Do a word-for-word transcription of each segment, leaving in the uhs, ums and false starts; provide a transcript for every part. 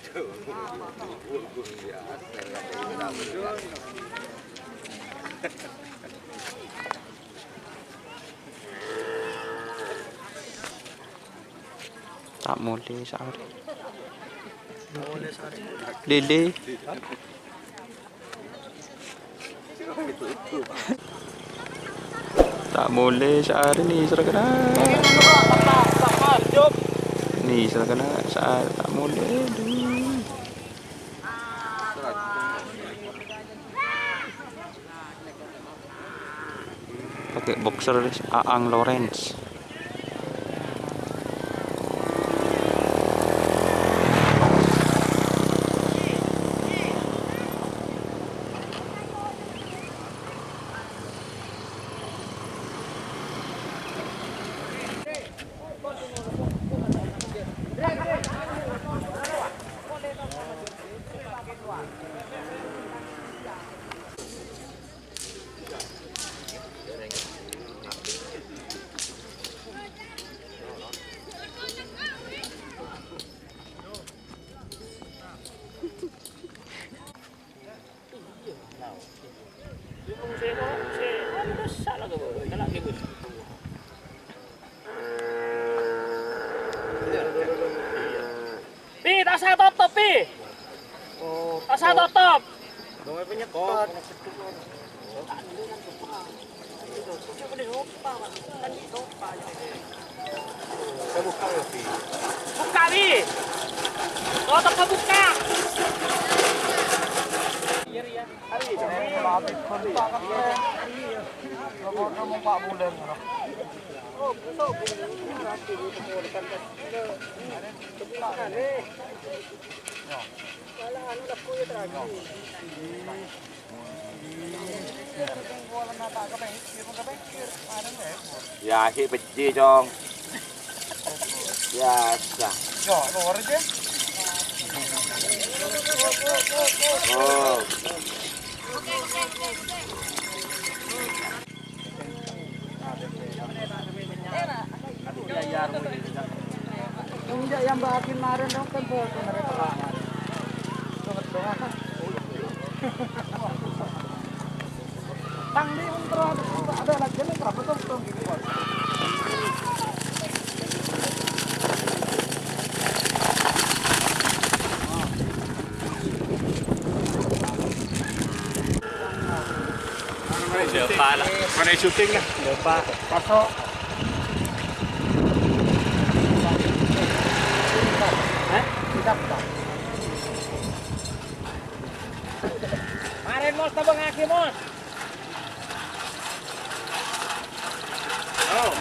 Ta' molè saarè. Lèlè. Ta' molè saarè nèser kana'. Nèser kana' saarè ta' molè. Adhu. Pakai boxer, Aang Lawrence. Pi, ta' osa totop, Pi. Ta' osa totop. Bukka', Pi. Totop, bukka'. Ya, sè' pejji, Cong. Biasa. Oh. Enjâ' yang bahagia kemarin dong kan. Tang di, ada lagi nih, berapa tuh, tuh? Mana syuting lah? Lupa. Masuk. Eh? Kita buka. Maren, Mos, tabangngaghi, Mos. Oh.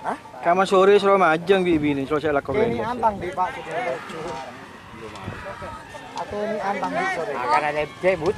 Hah? Kamma sorè soro majâng bi'-binè', soro sè lako kènè. Ini antang, Dik, Pak. Atau ini antang, Dik, sorè. Akan ada cek, Bud.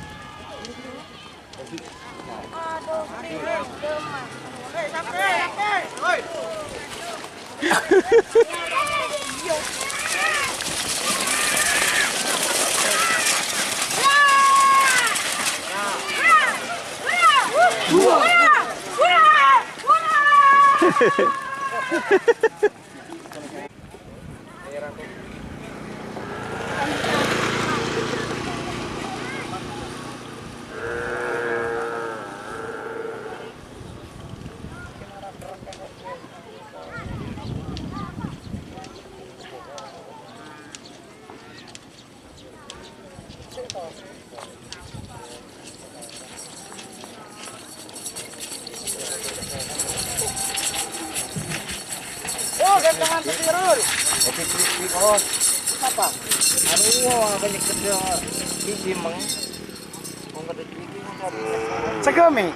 Gantengan Siti Rul. Kopi crispy, Bos. Apa? Anu, apa nih kerja di Jimeng? Mau kerja di Jimeng, cari. Segami.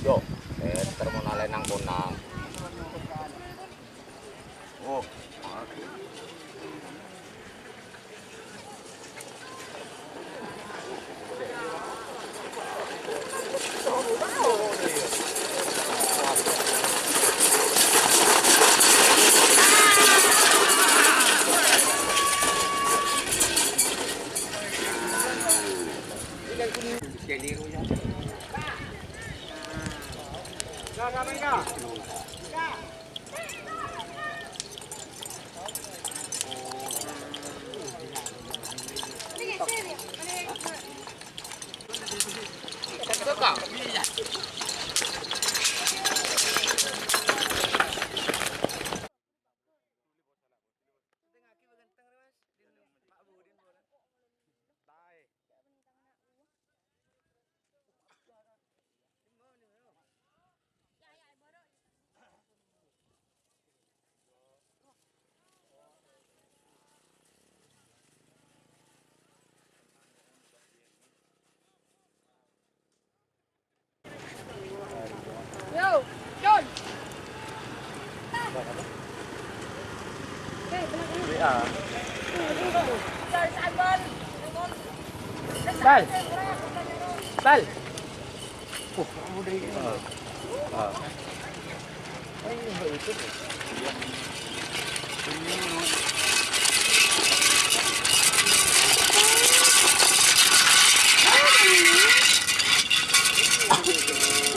Yo, eh, terminal nang konang. Oh. Yo, John. Bal. Bal.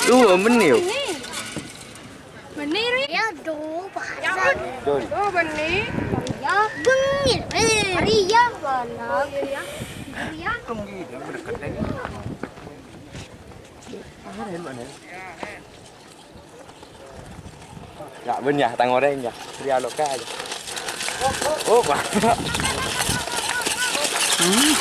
Lu bener yo. Bener ya. Ya, do, bahasa. Dul. Oh, bener. Ya, gengil. Eh, Ria mana? Oh, iya, ya. Ria. Tunggu, dia berdekat lagi. Ya, ben ya, tang orèng ya. Ria loka aja. Oh, wah. Hmm.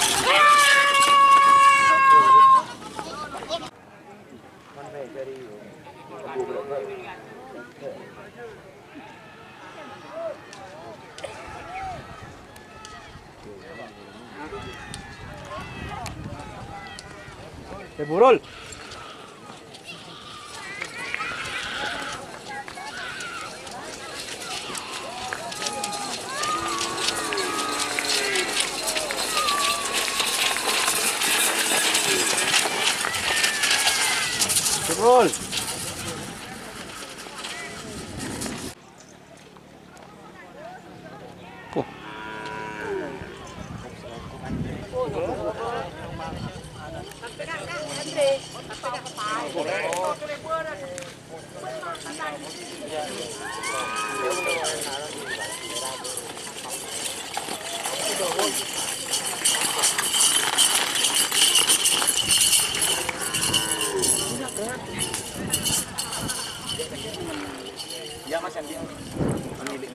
Eh, Burul. Burul. Puh. Ya, Mas Andi.